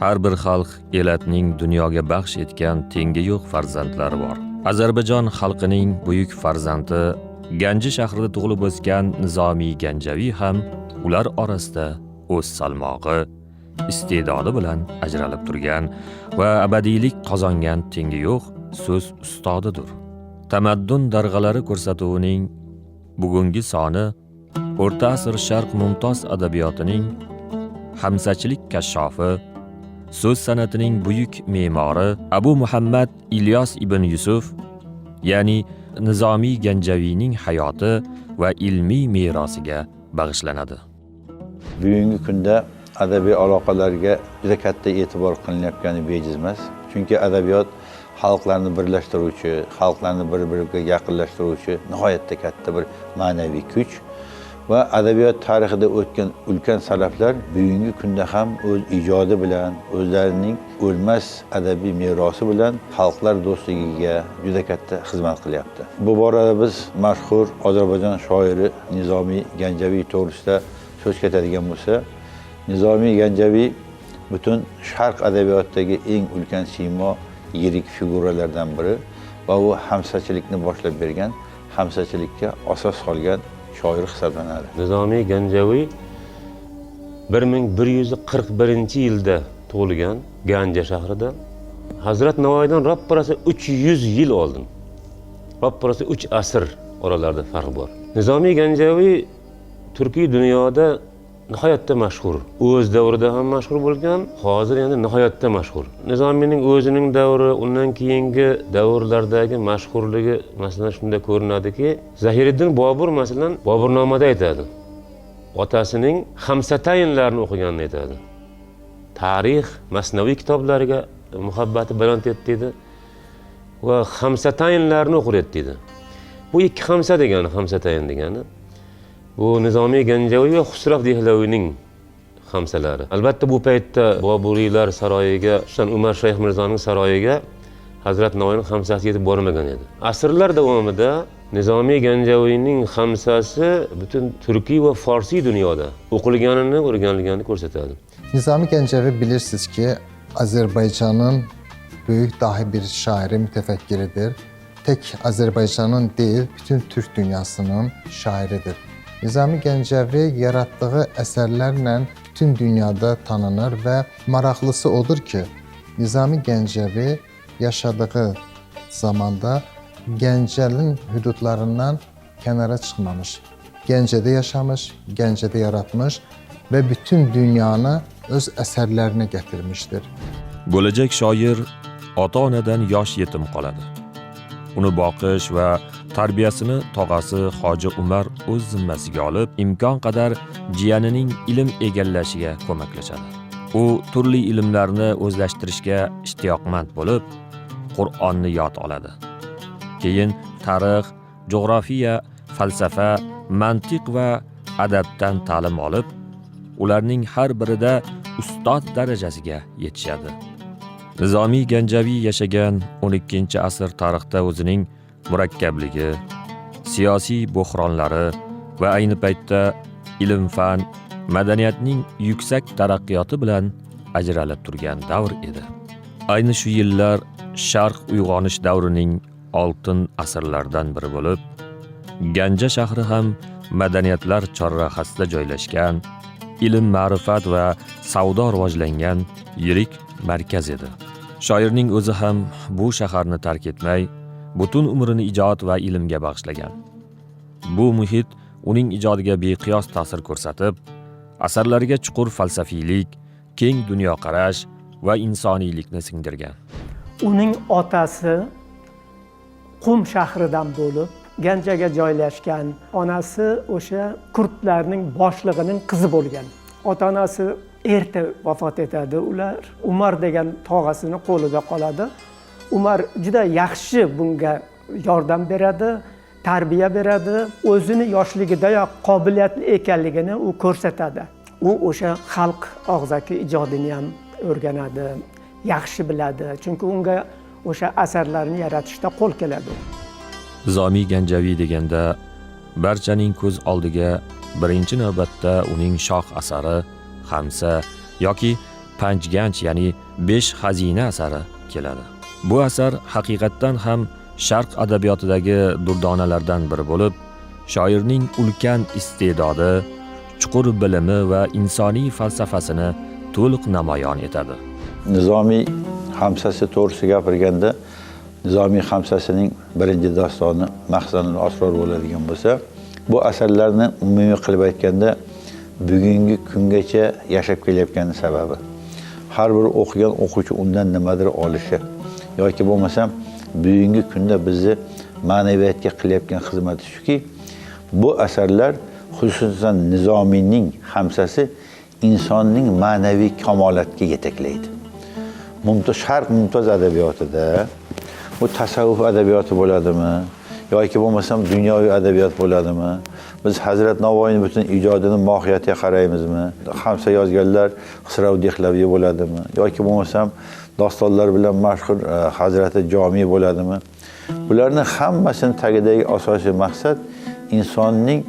Har bir xalq, elatning dunyoga baxsh etgan tengi yo'q farzandlari bor. Ozarbayjon xalqining buyuk farzandi, Ganja shahrida tug'ilib o'sgan Nizomiy Ganjaviy ham ular orasida o'z salmog'i, iste'dodi bilan ajralib turgan va abadiylik qozongan tengi yo'q so'z ustodidir. Tamaddun darg'alari ko'rsatuvining bugungi soni o'rta asr sharq mumtoz adabiyotining hamsachilik kashshofi, so'z san'atining buyuk me'mori Abu Muhammad Ilyos ibn Yusuf, ya'ni Nizomiy Ganjaviyning hayoti va ilmiy merosiga bag'ishlanadi. Bugungi kunda adabiy aloqalarga juda katta e'tibor qilinayotgani bejiz emas. Chunki adabiyot xalqlarni birlashtiruvchi, xalqlarni bir biriga yaqinlashtiruvchi nihoyatda katta bir ma'naviy kuch va adabiyot tarixida o'tgan ulkan salaflar bugungi kunda ham o'z ijodi bilan, o'zlarining o'lmas adabiy merosi bilan xalqlar do'stligiga juda katta xizmat qilyapti. Bu borada biz mashhur Ozarbayjon shoiri Nizomiy Ganjaviy to'g'risida so'z ketadigan bo'lsa, Nizomiy Ganjaviy butun sharq adabiyotidagi eng ulkan siymo, yirik figuralardan biri va u hamsachilikni boshlab bergan, hamsachilikka asos solgan shoir hisoblanadi. Nizomiy Ganjaviy 1141-yilda tug'ilgan Ganja shahrida. Hazrat Navoiydan roppa rosa 300 yil oldin. Roppa rosa 3 asr oralarida farq bor. Nizomiy Ganjaviy turkiy dunyoda nihoyatda mashhur. O'z davrida ham mashhur bo'lgan, hozir endi nihoyatda mashhur. Nizomiyning o'zining davri, undan keyingi davrlardagi mashhurligi, masalan, shunda ko'rinadiki, Zahiriddin Bobur, masalan, Boburnomada aytadi. Otasining Hamsatayinlarni o'qiganini aytadi. Tarix, masnaviy kitoblariga muhabbati baland edi deydi va Hamsatayinlarni o'qir edi deydi. Bu ikki hamsa degani, Hamsatayin degani. Bu Nizomiy Ganjaviy va Xusrav Dehlaviyning hamsalari. Albatta, bu paytda Boburiylar saroyiga, xususan Umar Shayx Mirzoning saroyiga Hazrat Navoiyning hamsasi yetib bormagan edi. Asrlar davomida Nizomiy Ganjaviyning hamsasi butun turkiy va forsiy dunyoda o'qilganini, o'rganilganini ko'rsatadi. Nizami Gəncəvi bilirsiniz ki, Azərbaycanın böyük dahi bir şairi, mütəfəkkiridir. Tək Azərbaycanın deyil, bütün türk dünyasının şairidir. Nizami Gəncəvi yaratdığı əsərlərlə bütün dünyada tanınır və maraqlısı odur ki, Nizami Gəncəvi yaşadığı zamanda Gəncənin hüdudlarından kənara çıxmamış. Gəncədə yaşamış, Gəncədə yaratmış və bütün dünyanı öz əsərlərinə gətirmişdir. Bo'lajak shoir ota-onadan yosh yetim qoladi. Uni boqish va tarbiyasini tog'asi Hoji Umar o'z zimmasiga olib, imkon qadar jiyanining ilm egallashiga ko'maklashadi. U turli ilmlarni o'zlashtirishga ishtiyoqmand bo'lib, Qur'onni yod oladi. Keyin tarix, jo'g'rofiya, falsafa, mantiq va adabdan ta'lim olib, ularning har birida ustod darajasiga yetishadi. Nizomiy Ganjaviy yashagan 12-asr tarixda o'zining murakkabligi, siyosiy bo'hronlari va ayni paytda ilm-fan, madaniyatning yuksak taraqqiyoti bilan ajralib turgan davr edi. Ayni shu yillar Sharq uyg'onish davrining oltin asrlaridan biri bo'lib, Ganja shahri ham madaniyatlar chorrahasida joylashgan, ilm, ma'rifat va savdo rivojlangan yirik markaz edi. Shoirning o'zi ham bu shaharni tark etmay, butun umrini ijod va ilmga bag'ishlagan. Bu muhit uning ijodiga beqiyos ta'sir ko'rsatib, asarlariga chuqur falsafiylik, keng dunyoqarash va insoniylikni singdirgan. Uning otasi Qum shahridan bo'lib, Ganjaga joylashgan. Onasi o'sha kurdlarning boshlig'ining qizi bo'lgan. Ota onasi erta vafot etadi. Ular Umar degan tog'asini qo'lida qoladi. Umar juda yaxshi bunga yordam beradi, tarbiya beradi. O'zini yoshligidayoq qobiliyatli ekanligini u ko'rsatadi. U o'sha xalq og'zaki ijodini ham o'rganadi, yaxshi biladi, chunki unga o'sha asarlarni yaratishda qo'l keladi. Nizomiy Ganjaviy deganda barchaning ko'z oldiga birinchi navbatda uning shoh asari Hamsa yoki Panjganch, ya'ni 5 xazina asari keladi. Bu asar haqiqatdan ham Sharq adabiyotidagi durdonalardan biri bo'lib, shoirning ulkan iste'dodi, chuqur bilimi va insoniy falsafasini to'liq namoyon etadi. Nizomiy Hamsasi to'g'risida gapirganda, Nizomiy Hamsasining birinchi dostoni Mahzanul Asror bo'ladigan bo'lsa, bu asarlarni umumiy qilib aytganda bugungi kungacha yashab kelayotgani sababi har bir o'qigan o'quvchi undan nimadir olishi yoki bo'lmasam bugungi kunda bizni ma'naviyatga qilayotgan xizmati shuki, bu asarlar xususan Nizomiyning Hamsasi insonning ma'naviy kamolatga yetaklaydi. Sharq mumtoz adabiyotida bu tasavvuf adabiyoti bo'ladimi yoki bo'lmasam dunyoviy adabiyot bo'ladimi? Biz Hazrat Navoiyning butun ijodini mohiyatiga qaraymizmi? Hamsa yozganlar Xisrav Dehlaviy bo'ladimi yoki bo'lmasam dostonlar bilan mashhur Hazrati Jomiy bo'ladimi? Bularning hammasini tagidagi asosiy maqsad insonning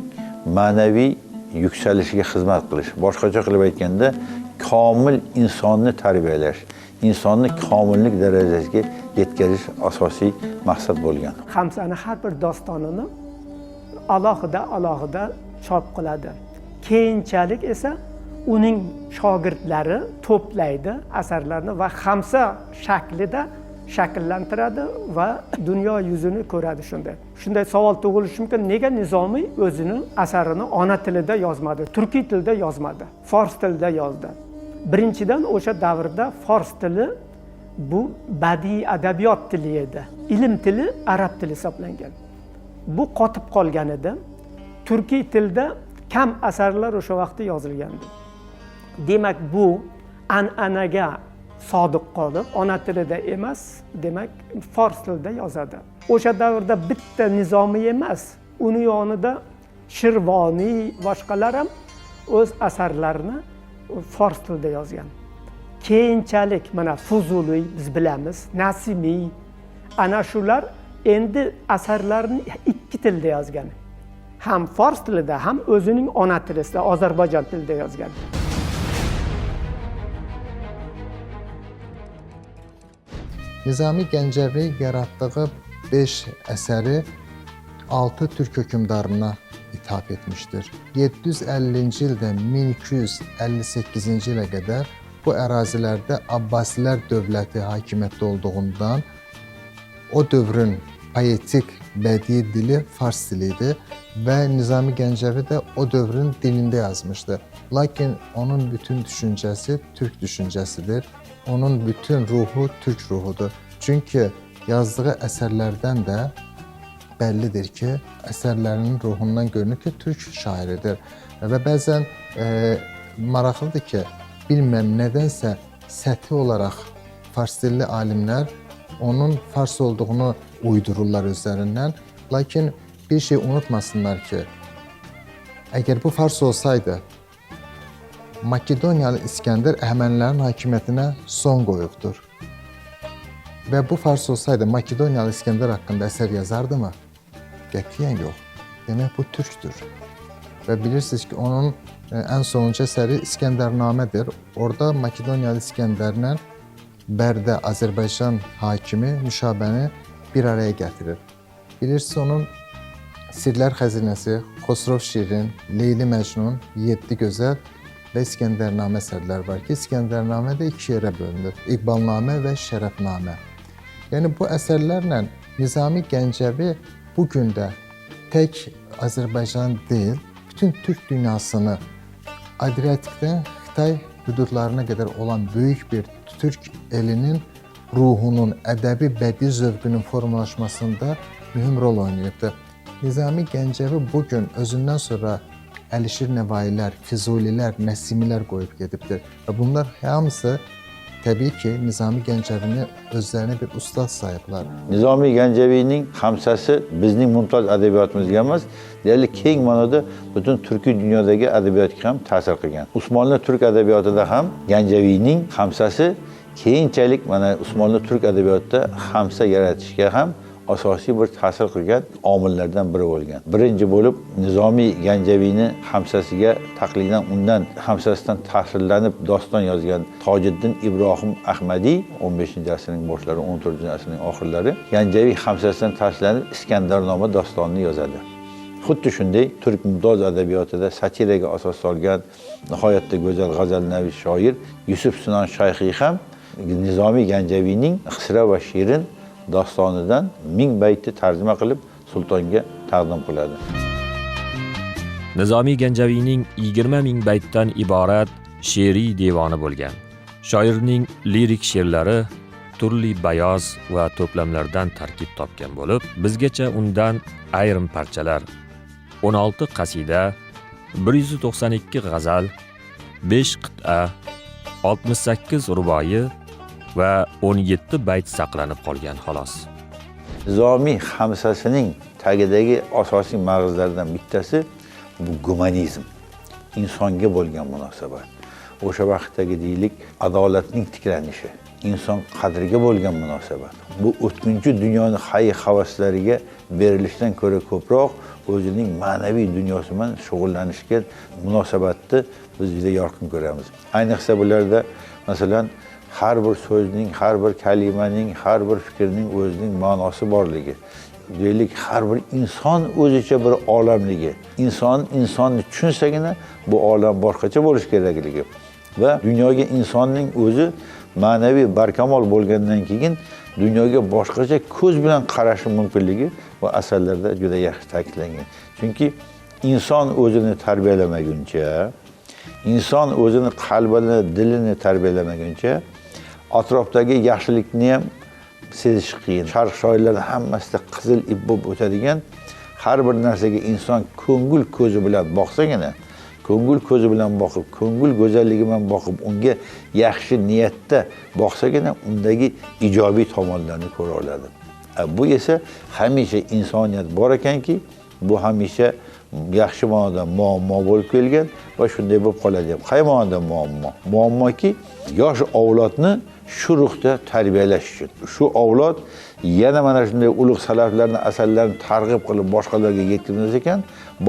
ma'naviy yuksalishiga xizmat qilish. Boshqacha qilib aytganda, komil insonni tarbiyalash, insonni komillik darajasiga yetkazish asosiy maqsad bo'lgan. Hamsani har bir dostonini alohida chop qiladi. Keyinchalik esa uning shogirdlari to'playdi asarlarni va Hamsa shaklida shakllantiradi va dunyo yuzini ko'radi shunday. Shunday savol tug'ilishi mumkin, nega Nizomiy o'zini asarini ona tilida yozmadi, turkiy tilda yozmadi, fors tilida yozdi? Birinchidan, o'sha davrda fors tili bu badiiy adabiyot tili edi. Ilm tili arab tili hisoblangan. Bu qotib qolgan edi. Turkiy tilda kam asarlar o'sha vaqtda yozilgandi. Demak, bu an'anaga sodiq qolib, ona tilida emas, demak, fors tilida yozadi. O'sha davrda bitta Nizomiy emas, uni yonida Shirvoniy, boshqalar ham o'z asarlarini fors tilida yozgan. Keyinchalik mana Fuzuliy biz bilamiz, Nasimiy, ana shular endi asarlarini ikki tilda yozgan. Ham fors tilida, ham o'zining ona tilida, Ozarbayjon tilida yozgan. Nizami Gəncəvi yaratdığı 5 əsəri 6 türk hökmdarına ithaf etmişdir. 750-ci ildən 1258-ci ilə qədər bu ərazilərdə Abbasilər dövləti hakimiyyətdə olduğundan o dövrün poetik bədii dili fars dili idi və Nizami Gəncəvi də o dövrün dilində yazmışdı. Lakin onun bütün düşüncəsi türk düşüncəsidir. Onun bütün ruhu türk ruhudur. Çünki yazdığı əsərlərdən də bəllidir ki, əsərlərinin ruhundan görünür ki, türk şairidir. Və bəzən maraqlıdır ki, bilməm nədənsə səthi olaraq fars dilli alimlər onun fars olduğunu uydururlar özlərindən. Lakin bir şey unutmasınlar ki, əgər bu fars olsaydı, Makedoniyalı İskəndər Əhəmənilərin hakimiyyətinə son qoyubdur. Və bu fars olsaydı, Makedoniyalı İskəndər haqqında əsər yazardı mı? Qətiyyən yox. Demək, bu türkdür. Və bilirsiniz ki, onun ən sonuncu əsəri İskəndərnamədir. Orada Makedoniyalı İskəndərlə Bərdə Azərbaycan hakimi Nüşabəni bir araya gətirir. Bilirsiniz, onun Sirlər Xəzinəsi, Xosrov Şirin, Leyli Məcnun, Yeddi Gözəl və İskəndərnamə əsərləri var ki, İskəndərnamə də iki yerə bölünür. İqbalnamə və Şərəfnamə. Yəni bu əsərlərlə Nizami Gəncəvi bu gün də tək Azərbaycan deyil, bütün türk dünyasını Adriatikdən Xitay hüdudlarına qədər olan böyük bir türk elinin ruhunun, ədəbi, bədii zövqünün formalaşmasında mühüm rol oynayıbdır. Nizami Gəncəvi bu gün özündən sonra Əlişir Nəvailər, Füzulilər, Nəsimilər qoyub gedibdir. Və bunlar hamısı təbii ki, Nizami Gəncəvini özlərinə bir ustad sayıblar. Nizomiy Ganjaviyning Hamsasi bizning mumtoz adabiyotimizga emas, deyarli keng ma'noda butun turkiy dunyodagi adabiyotga ham ta'sir qilgan. Usmonli turk adabiyotida ham Ganjaviyning Hamsasi keyinchalik mana Usmonli turk adabiyotida Hamsa yaratishga ham asosiy bir ta'sir qilgan omillardan biri bo'lgan. Birinchi bo'lib Nizomiy Ganjaviyni Hamsasiga taqlidan, undan Hamsasidan ta'sirlanib doston yozgan Tojiddin Ibrohim Ahmadiy 15-asrning boshlari, 14-asrning oxirlari Ganjaviy Hamsasidan ta'sirlanib Iskandarnoma dostonini yozadi. Xuddi shunday turk mumtoz adabiyotida satiraga asos solgan nihoyatda go'zal g'azalnavis shoir Yusuf Sinon Shayxiy ham Nizomiy Ganjaviyning Xisra va Shirin dostonidan 1000 baytni tarjima qilib sultonga taqdim qiladi. Nizomiy Ganjaviyning 20 ming baytdan iborat she'riy devoni bo'lgan. Shoirning lirik she'rlari turli bayoz va to'plamlardan tarkib topgan bo'lib, bizgacha undan ayrim parchalar 16 qasida, 192 g'azal, 5 qit'a, 68 ruboyi va 17 bayt saqlanib qolgan xolos. Nizomiy Hamsasining tagidagi asosiy mag'izlardan bittasi bu gumanizm, insonga bo'lgan munosabat. O'sha vaqtdagi deylik adolatning tiklanishi, inson qadriga bo'lgan munosabat. Bu o'tkinchi dunyoni hay-havaslariga berilishdan ko'ra ko'proq o'zining ma'naviy dunyosi bilan shug'ullanishga munosabatni biz juda yorqin ko'ramiz. Ayniqsa bularda masalan har bir so'zning, har bir kalimaning, har bir fikrning o'zining ma'nosi borligi, deylik har bir inson o'zicha bir olamligi, inson insonni tushunsagina bu olam boshqacha bo'lishi kerakligi va dunyoga insonning o'zi ma'naviy barkamol bo'lgandan keyin dunyoga boshqacha ko'z bilan qarashi mumkinligi bu asarlarda juda yaxshi ta'kidlangan. Chunki inson o'zini tarbiyalamaguncha, inson o'zini qalbini, dilini tarbiyalamaguncha atrofdagi yaxshilikni ham sezish qiyin. Sharq shoirlari hammasida qizil ip bo'lib o'tadigan har bir narsaga inson ko'ngil ko'zi bilan boqsagina, ko'ngil ko'zi bilan boqib, ko'ngil go'zalligi bilan boqib, unga yaxshi niyatda boqsagina undagi ijobiy tomonlarni ko'ra oladi. Bu esa hamisha insoniyat bor ekanki, bu hamisha yaxshi ma'noda muammo bo'lib kelgan va shunday bo'lib qoladi ham. Qay ma'noda muammo? Muammoki, yosh avlodni shu ruhda tarbiyalash uchun. Shu avlod yana mana shunday ulug' salaflarning asarlarini targ'ib qilib boshqalarga yetkazmas ekan,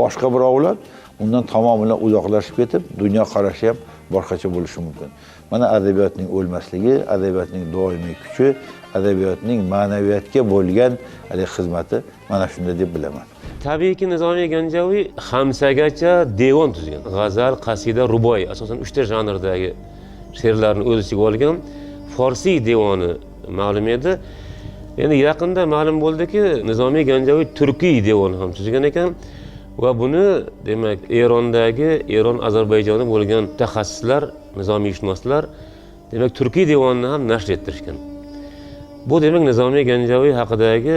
boshqa bir avlod undan tamomila uzoqlashib ketib, dunyo qarashi ham boshqacha bo'lishi mumkin. Mana adabiyotning o'lmasligi, adabiyotning doimiy kuchi, adabiyotning ma'naviyatga bo'lgan xizmati mana shunda deb bilaman. Tabiiyki Nizomiy Ganjaviy Hamsagacha devon tuzgan. G'azal, qasida, ruboy asosan 3 ta janrdagi she'rlarni o'z ichiga olgan Forsiy devoni ma'lum edi. Endi yaqinda ma'lum bo'ldiki, Nizomiy Ganjaviy turkiy devoni ham tuzgan ekan va buni demak Erondagi, Eron Ozarbayjonda bo'lgan mutaxassislar, nizomiyşinoslar demak turkiy devonni ham nashr ettirishgan. Bu demak Nizomiy Ganjaviy haqidagi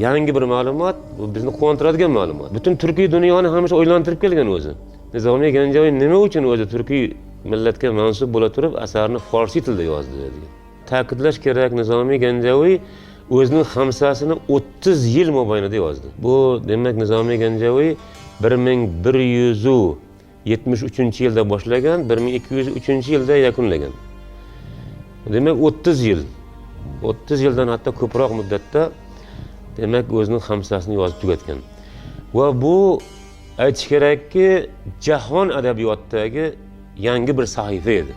yangi bir ma'lumot, bu bizni quvontiradigan ma'lumot. Butun turkiy dunyoni hamisha o'ylantirib kelgan o'zi. Nizomiy Ganjaviy nima uchun o'zi turkiy millatga mansub bo'la turib asarni forsiy tilda yozdi degan. Ta'kidlash kerak, Nizomiy Ganjaviy o'zining Hamsasini 30 yil mobaynida yozdi. Bu demak Nizomiy Ganjaviy 1173-yilda boshlagan, 1203-yilda yakunlagan. Demak 30 yil. 30 yildan hatto ko'proq muddatda demak o'zining Hamsasini yozib tugatgan. Va bu aytish kerakki, jahon adabiyotidagi yangi bir sahifa edi.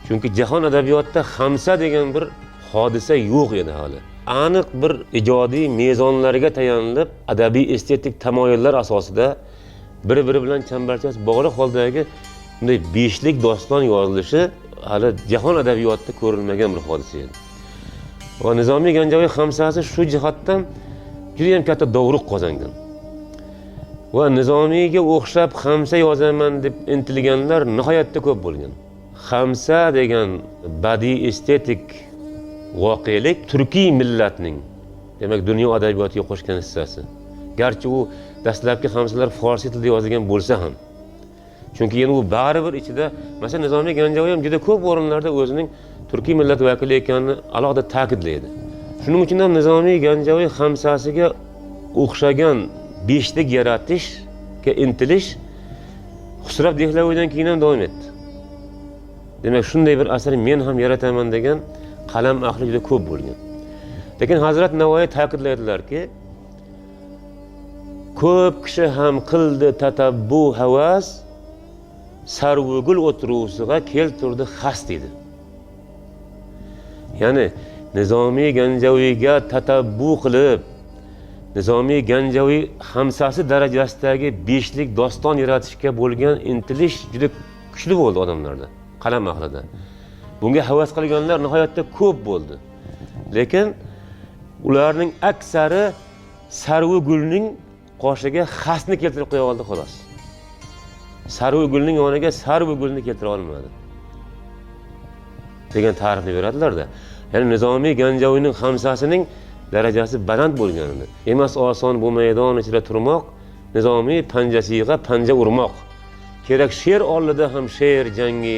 Chunki jahon adabiyotida Hamsa degan bir hodisa yo'q edi hali. Aniq bir ijodiy mezonlarga tayanilib, adabiy estetik tamoyillar asosida bir-biri bilan chambarchas bog'liq holdagi bunday beshlik doston yozilishi hali jahon adabiyotida ko'rilmagan bir hodisa edi. Va Nizomiy Ganjaviy Hamsasi shu jihatdan juda ham katta dovruq qozongan. Va Nizomiyga o'xshab Hamsa yozaman deb intilganlar nihoyatda ko'p bo'lgan. Hamsa degan badiiy estetik voqelik turkiy millatning demak dunyo adabiyotiga qo'shgan hissasi. Garchi u dastlabki hamsalar forsiy tilida yozilgan bo'lsa ham, chunki endi u baribir ichida, masalan, Nizomiy Ganjaviy ham juda ko'p o'rinlarda o'zining turkiy millat vakili ekanini alohida ta'kidlaydi. Shuning uchun ham Nizomiy Ganjaviy Hamsasiga o'xshagan beshlik yaratishga intilish Xusrav Dehlaviydan keyin ham davom etdi. Demak, shunday bir asar men ham yarataman degan qalam ahli juda ko'p bo'lgan. Lekin Hazrat Navoiy ta'kidlaydilarki, ko'p kishi ham qildi tatabbu havas, sarvugul o'tirusiga keltirdi xas deydi. Ya'ni Nizomiy Ganjaviyga tatabbu qilib, Nizomiy Ganjaviy hamsasi darajasidagi beshlik doston yaratishga bo'lgan intilish juda kuchli bo'ldi odamlarda, qalam ahlida. Bunga havas qilganlar nihoyatda ko'p bo'ldi. Lekin ularning aksari sarvi gulning qoshiga xasni keltirib qo'ya oldi xolos. Sarvi gulning yoniga sarvi gulni keltira olmadi degan ta'rifni beradilarda. Ya'ni Nizomiy Ganjaviyning hamsasining darajasi baland bo'lganini. Emas oson bu maydon ichida turmoq, Nizomiy panjasiga panja urmoq. Kerak sher oldida ham sher jangi,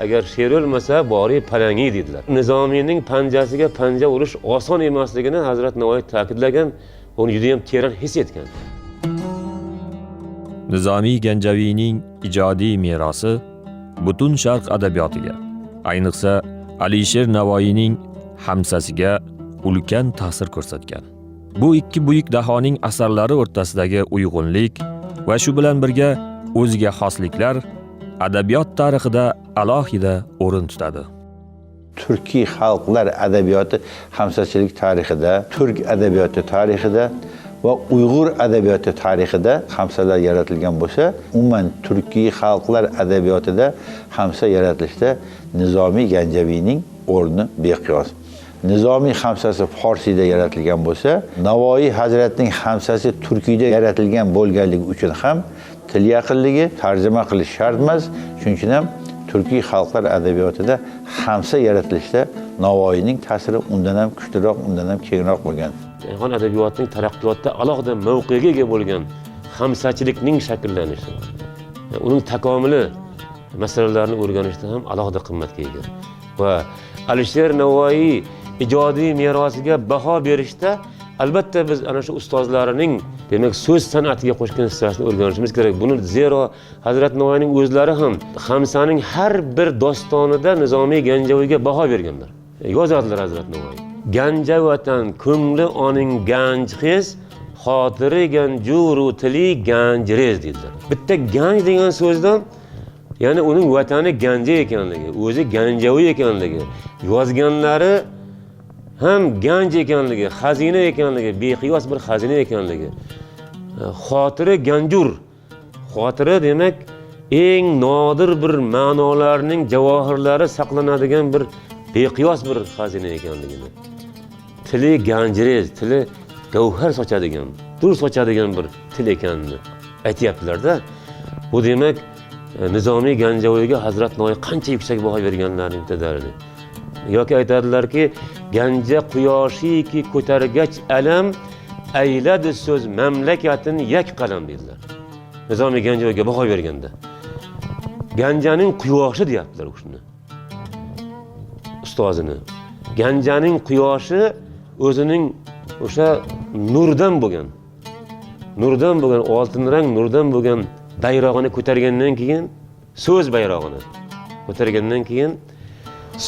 agar sher o'lmasa bori palangi dedilar. Nizomiyning panjasiga panja urish oson emasligini Hazrat Navoiy ta'kidlagan, uni juda ham teran his etgan. Nizomiy Ganjaviyning ijodiy merosi butun sharq adabiyotiga, ayniqsa Alisher Navoiyning hamsasiga ulkan ta'sir ko'rsatgan. Bu ikki buyuk dahoning asarlari o'rtasidagi uyg'unlik va shu bilan birga o'ziga xosliklar adabiyot tarixida alohida o'rin tutadi. Turkiy xalqlar adabiyoti hamsachilik tarixida, turk adabiyoti tarixida va uyg'ur adabiyoti tarixida hamsalar yaratilgan bo'lsa, umuman turkiy xalqlar adabiyotida hamsa yaratilishda Nizomiy Ganjaviyning o'rni beqiyos. Nizomiy hamsasi forsiyda yaratilgan bo'lsa, Navoiy hazratining hamsasi turkiyda yaratilgan bo'lganligi uchun ham til yaqinligi, tarjima qilish shart emas. Shuning uchun ham turkiy xalqlar adabiyotida hamsa yaratilishda Navoiyning ta'siri undan ham kuchliroq, undan ham kengroq bo'lgan. Jahon adabiyotining taraqqiyotida alohida mavqega ega bo'lgan hamsachilikning shakllanishi, uning takomili masalalarini o'rganishda ham alohida qimmatga ega. Va Alisher Navoiy ijodiy merosiga baho berishda albatta biz ana shu ustozlarining, demak, so'z san'atiga qo'shgan hissasini o'rganishimiz kerak. Buni zero Hazrat Navoiyning o'zlari ham hamsaning har bir dostonida Nizomiy Ganjaviyga baho berganlar. Yozadilar Hazrat Navoiy: Ganja vatan ko'ngli oning ganjxiz, xotiri ganjuru tili ganjrez deydilar. Bitta ganj degan so'zdan, ya'ni uning vatani Ganja ekanligi, o'zi Ganjaviy ekanligi, yozganlari ham ganj ekanligi, xazina ekanligi, beqiyos bir xazina ekanligi. Xotiri ganjur. Xotiri demak eng nodir bir ma'nolarning javohirlari saqlanadigan bir beqiyos bir xazina ekanligini. Tili ganjrez, tili gavhar sochadigan, dur sochadigan bir til ekanini aytyaptilar-da. Bu demak Nizomiy Ganjaviyga Hazrat Navoiy qancha yuksak baho berganlarining bitta dalili. Yoki aytadilarki, Ganja quyoshiki ko'targach alam ayladi so'z mamlakatin yak qalam dedilar. Nizomiy Ganjaviyga baho berganda. Ganjaning quyoshi deyaptilar u kishini. Ustozini. Ganjaning quyoshi o'zining o'sha nurdan bo'lgan, nurdan bo'lgan, oltin rang nurdan bo'lgan bayrog'ini ko'targandan keyin, so'z bayrog'ini ko'targandan keyin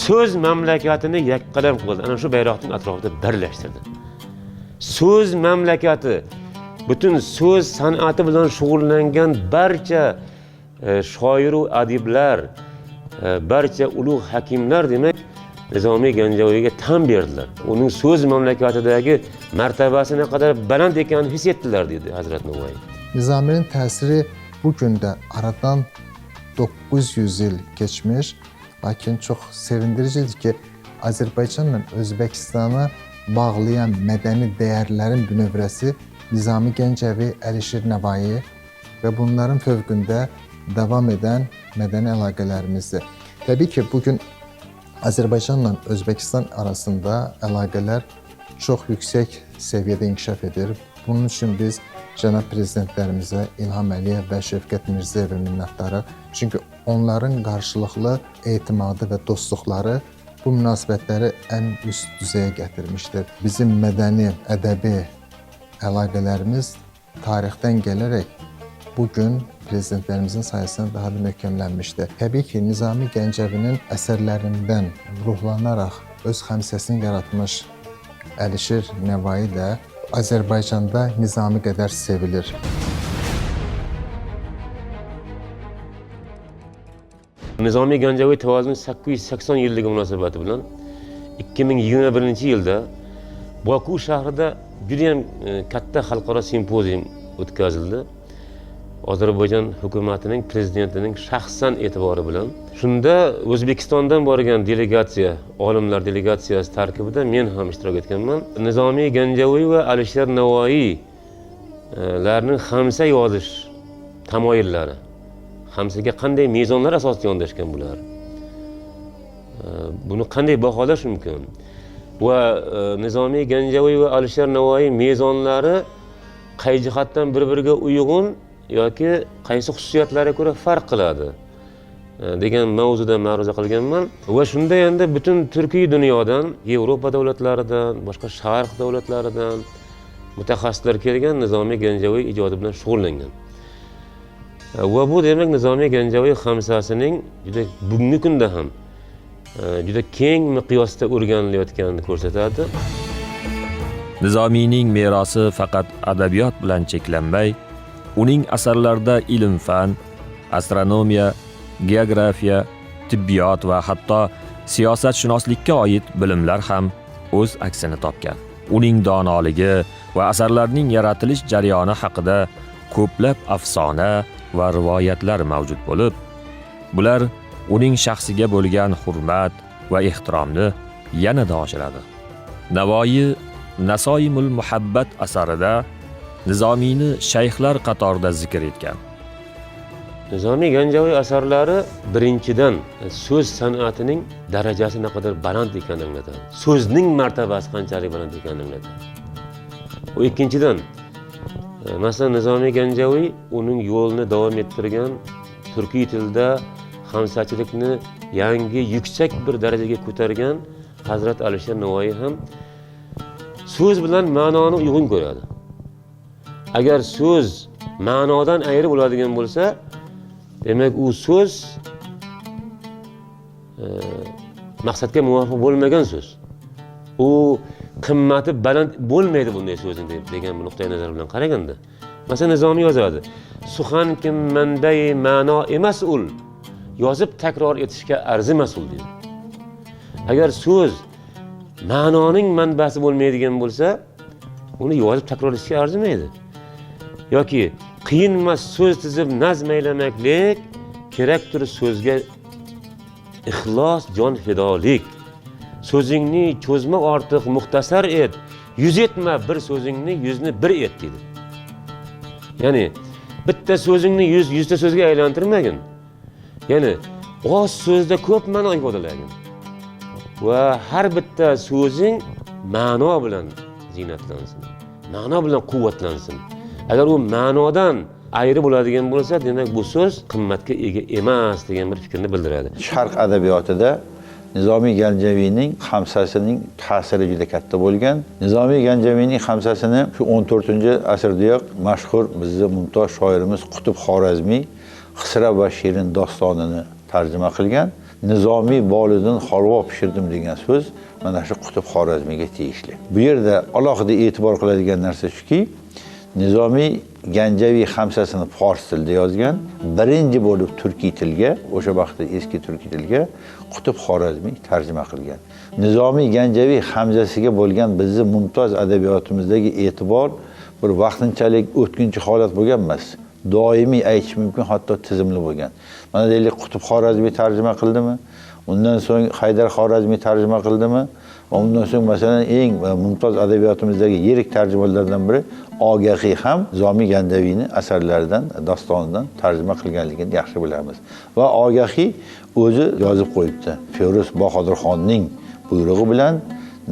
so'z mamlakatini yaqqalam qildi. Ana shu bayroqning atrofida birlashtirdi. So'z mamlakati, butun so'z san'ati bilan shug'ullangan barcha shoiru adiblar, barcha ulug' hakimlar demak Nizomiy Ganjaviyga tan berdilar. Uning so'z mamlakatidagi martabasi naqadar baland ekanini his etdilar deydi Hazrat Navoiy. Nizaminin təsiri bu gün də aradan 900 il keçmiş, lakin çox sevindiricidir ki, Azərbaycanla Özbəkistanı bağlayan mədəni dəyərlərin bünövrəsi Nizami Gəncəvi, Əlişir Nəvai və bunların fövqündə davam edən mədəni əlaqələrimizdir. Təbii ki, bu gün Azərbaycanla Özbəkistan arasında əlaqələr çox yüksək səviyyədə inkişaf edir. Bunun üçün biz cənab prezidentlərimizə, İlham Əliyev və Şövkət Mirzəyevə minnətdarıq. Çünki onların qarşılıqlı etimadı və dostluqları bu münasibətləri ən üst düzəyə gətirmişdir. Bizim mədəni, ədəbi əlaqələrimiz tarixdən gələrək bu gün prezidentlərimizin sayəsində daha da möhkəmlənmişdir. Təbii ki, Nizami Gəncəvinin əsərlərindən ruhlanaraq öz xəmsəsini yaratmış Əlişir Nəvai də Azərbaycanda Nizami qədər sevilir. Nizomiy Ganjaviy tavalludining 880 yilligi munosabati bilan 2021-yilda Boku shahrida judayam katta xalqaro simpozium o'tkazildi. Ozarbayjon hukumatining prezidentining shaxsan e'tibori bilan. Shunda O'zbekistondan borgan delegatsiya, olimlar delegatsiyasi tarkibida men ham ishtirok etganman. Nizomiy Ganjaviy va Alisher Navoiylarning xamsa yozish tamoyillari, xamsaga qanday mezonlar asosida yondashgan bular, buni qanday baholash mumkin va Nizomiy Ganjaviy va Alisher Navoiy mezonlari qay jihatdan bir-biriga uyg'un yoki qaysi xususiyatlariga ko'ra farq qiladi degan mavzuda ma'ruza qilganman. Va shunda endi butun turkiy dunyodan, Yevropa davlatlaridan, boshqa sharq davlatlaridan mutaxassislar kelgan, Nizomiy Ganjaviy ijodi bilan shug'ullangan. Va bu demak Nizomiy Ganjaviy xamsasining juda bugungi kunda ham juda keng miqyosda o'rganilayotganini ko'rsatadi. Nizomiyning merosi faqat adabiyot bilan cheklanmay, uning asarlarida ilm-fan, astronomiya, geografiya, tibbiyot va hatto siyosatshunoslikka oid bilimlar ham o'z aksini topgan. Uning donoligi va asarlarning yaratilish jarayoni haqida ko'plab afsona va rivoyatlar mavjud bo'lib, bular uning shaxsiga bo'lgan hurmat va ehtiromni yanada oshiradi. Navoiy Nasoimul Muhabbat asarida Nizomiyni shayxlar qatorida zikr etgan. Nizomiy Ganjaviy asarlari birinchidan so'z san'atining darajasi naqadar baland ekanini anglatadi. So'zning martabasi qanchalik baland ekanini anglatadi. U ikkinchidan, masalan, Nizomiy Ganjaviy uning yo'lini davom ettirgan, turkiy tilda xamsachilikni yangi yuksak bir darajaga ko'targan Hazrat Alisher Navoiy ham so'z bilan ma'noni uyg'un ko'radi. Agar so'z ma'nodan ayri bo'ladigan bo'lsa, demak u so'z maqsadga muvofiq bo'lmagan so'z. U qimmati baland bo'lmaydi bunday so'zni degan nuqtai nazar bilan qaraganda. Masalan, Nizomiy yozadi: "Suxan kim manbai ma'no emas ul, yozib takror etishga arzimas ul" deydi. Agar so'z ma'noning manbasi bo'lmaydigan bo'lsa, uni yozib takror etishga arzimaydi. Yoki qiyinmas so'z tizib nazm aylamaklik, kerakdir so'zga ixlos, jon fidolik. So'zingni cho'zma ortiq muxtasar et, yuz etma bir so'zingni yuzni bir et deydi. Ya'ni bitta so'zingni yuzta so'zga aylantirmagin. Ya'ni oz so'zda ko'p ma'no ifodalagin. Va har bitta so'zing ma'no bilan ziynatlansin, ma'no bilan quvvatlansin. Agar u ma'nodan ayri bo'ladigan bo'lsa, demak bu so'z qimmatga ega emas degan bir fikrni bildiradi. Sharq adabiyotida Nizomiy Ganjaviyning xamsasining ta'siri juda katta bo'lgan. Nizomiy Ganjaviyning xamsasini shu 14-asrdayoq mashhur bizni mumtoz shoirimiz Qutb Xorazmiy Xisra va Shirin dostonini tarjima qilgan. Nizomiy bolidan holvo pishirdim degan so'z mana shu Qutb Xorazmiyga tegishli. Bu yerda alohida e'tibor qiladigan narsa shuki, Nizomiy Ganjaviy xamsasini fors tilida yozgan, birinchi bo'lib turkiy tilga, o'sha vaqtda eski turkiy tilga Qutb Xorazmiy tarjima qilgan. Nizomiy Ganjaviy xamsasiga bo'lgan bizni mumtoz adabiyotimizdagi e'tibor bir vaqtinchalik o'tkinchi holat bo'lgan emas, doimiy aytish mumkin, hatto tizimli bo'lgan. Mana deylik, Qutb Xorazmiy tarjima qildimi? Undan so'ng Haydar Xorazmiy tarjima qildimi? Va undan so'ng masalan eng mumtoz adabiyotimizdagi yirik tarjimonlardan biri Ogahiy ham Nizomiy Ganjaviyni asarlaridan, dostonidan tarjima qilganligini yaxshi bilamiz. Va Ogahiy o'zi yozib qo'yibdi. Feruz Bahodirxonning buyrug'i bilan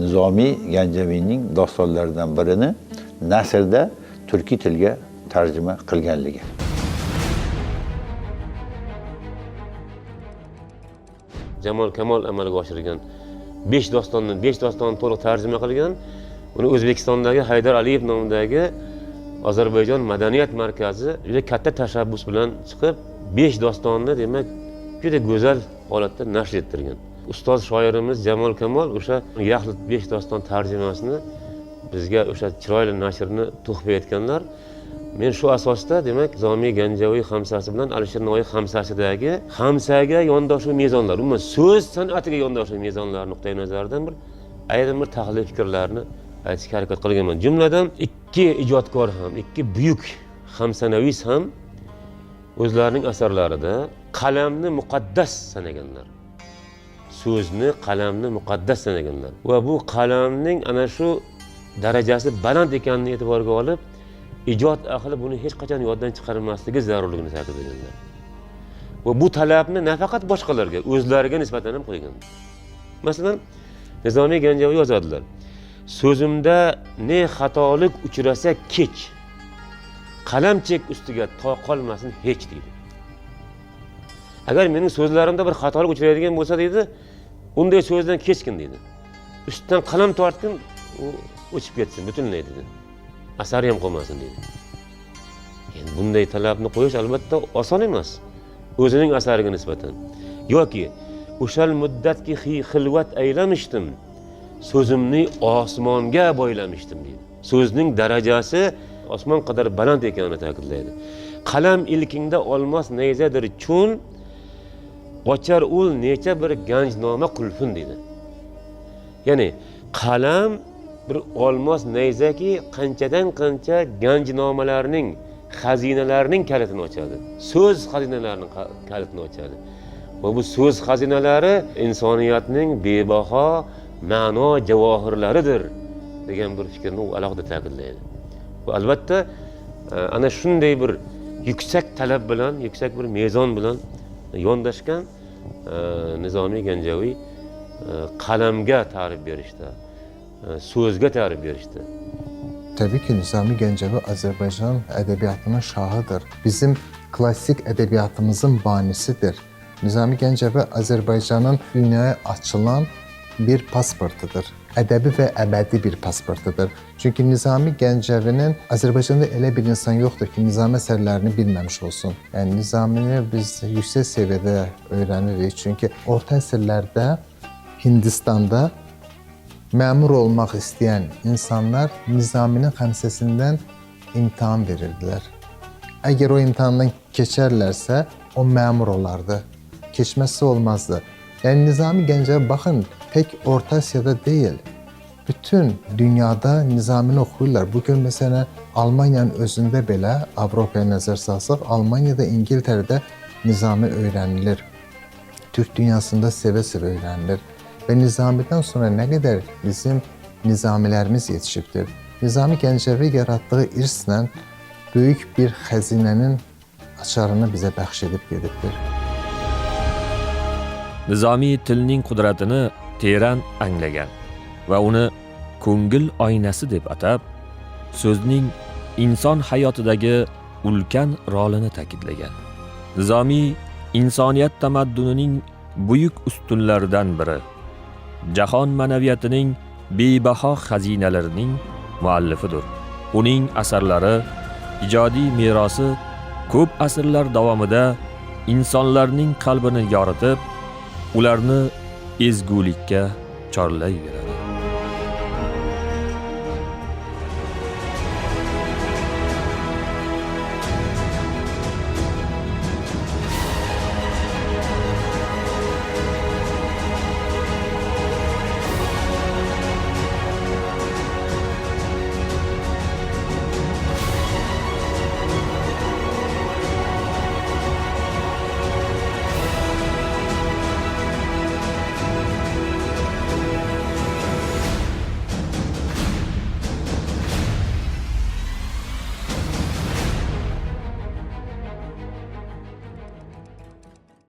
Nizomiy Ganjaviyning dostonlaridan birini nasrda turkiy tilga tarjima qilganligi. Jamol Kamol amalga oshirgan 5 dostonni 5 dostonni to'liq tarjima qilgan. Uni O'zbekistondagi Haydar Aliyev nomidagi Ozarbayjon madaniyat markazi juda katta tashabbus bilan chiqib 5 dostonni demak juda go'zal holatda nashr ettirgan. Ustoz shoirimiz Jamol Kamol o'sha Yaxlit 5 doston tarjimasini bizga o'sha chiroyli nashrni tuhfa etganlar. Men shu asosda, demak, Nizomiy Ganjaviy xamsasi bilan Alisher Navoiy xamsasidagi xamsaga yondashuv mezonlar, umuman so'z san'atiga yondashuv mezonlar nuqtai nazaridan bir ayrim bir tahlil fikrlarni aytishga harakat qilganman. Jumladan, ikki ijodkor ham, ikki buyuk xamsanavis ham o'zlarining asarlarida qalamni muqaddas sanaganlar. So'zni, qalamni muqaddas sanaganlar va bu qalamning ana shu darajasi baland ekanini e'tiborga olib, ijod ahli buni hech qachon yoddan chiqarmasligi zarurligini ta'kidlaganlar. Va bu talabni nafaqat boshqalarga, o'zlariga nisbatan ham qo'yganlar. Masalan, Nizomiy Ganjaviy yozadilar: so'zimda ne xatolik uchrasa kech, qalam chek ustiga to qolmasin hech, deydi. Agar mening so'zlarimda bir xatolik uchraydigan bo'lsa, deydi, unday so'zdan kechgin, deydi. Ustidan qalam tortgin, u o'chib ketsin butunlay, deydi. Asari ham qolmasin, deydi. Endi bunday talabni qo'yish albatta oson emas o'zining asariga nisbatan. Yoki o'shal muddatki xilvat aylamishdim, so'zimni osmonga boylamishdim, deydi. So'zning darajasi osmon qadar baland ekanini ta'kidlaydi. Qalam ilkingda olmos nayzadir chun, ochar ul necha bir ganjnoma qulfin, deydi. Ya'ni qalam bir olmos nayzaki qanchadan qancha ganjnomalarning, xazinalarning kalitini ochadi. So'z xazinalarining kalitini ochadi. Va bu so'z xazinalari insoniyatning bebaho ma'no javohirlaridir degan bir fikrni u alohida ta'kidlaydi. Va albatta ana shunday bir yuksak talab bilan, yuksak bir mezon bilan yondashgan Nizomiy Ganjaviy qalamga ta'rif berishda, so'zga ta'rif berishdi. Təbii ki, Nizami Gəncəvi Azərbaycan ədəbiyyatının şahıdır. Bizim klassik ədəbiyyatımızın banisidir. Nizami Gəncəvi Azərbaycanın dünyaya açılan bir pasportudur. Ədəbi və əbədi bir pasportudur. Çünki Nizami Gəncəvinin Azərbaycanda elə bir insan yoxdur ki, Nizami əsərlərini bilməmiş olsun. Yəni Nizamini biz yüksək səviyyədə öyrənirik. Çünki orta əsrlərdə Hindistanda məmur olmaq istəyən insanlar Nizaminin xəmsəsindən imtahan verirdilər. Əgər o imtahandan keçərlərsə, o məmur olardı. Keçməzsə olmazdı. Yəni Nizami Gəncəvi baxın, tək Orta Asiyada deyil, bütün dünyada Nizamini oxuyurlar. Bugün məsələn Almaniyanın özündə belə Avropaya nəzər salsaq, Almaniyada, İngiltərədə Nizami öyrənilir. Türk dünyasında sevə-sevə öyrənilir. Və Nizamidən sonra nə qədər bizim Nizamilərimiz yetişibdir. Nizami Gəncəvi yaratdığı irslə böyük bir xəzinənin açarını bizə bəxş edib gedibdir. Nizomiy tilning qudratini teran anglagan va uni ko'ngil oynasi deb atab, so'zning inson hayotidagi ulkan rolini ta'kidlagan. Nizomiy insoniyat tamaddunining buyuk ustunlaridan biri, jahon ma'naviyatining bebaho xazinalarining muallifidir. Uning asarlari, ijodiy merosi ko'p asrlar davomida insonlarning qalbini yoritib, ularni ezgulikka chorlayveradi.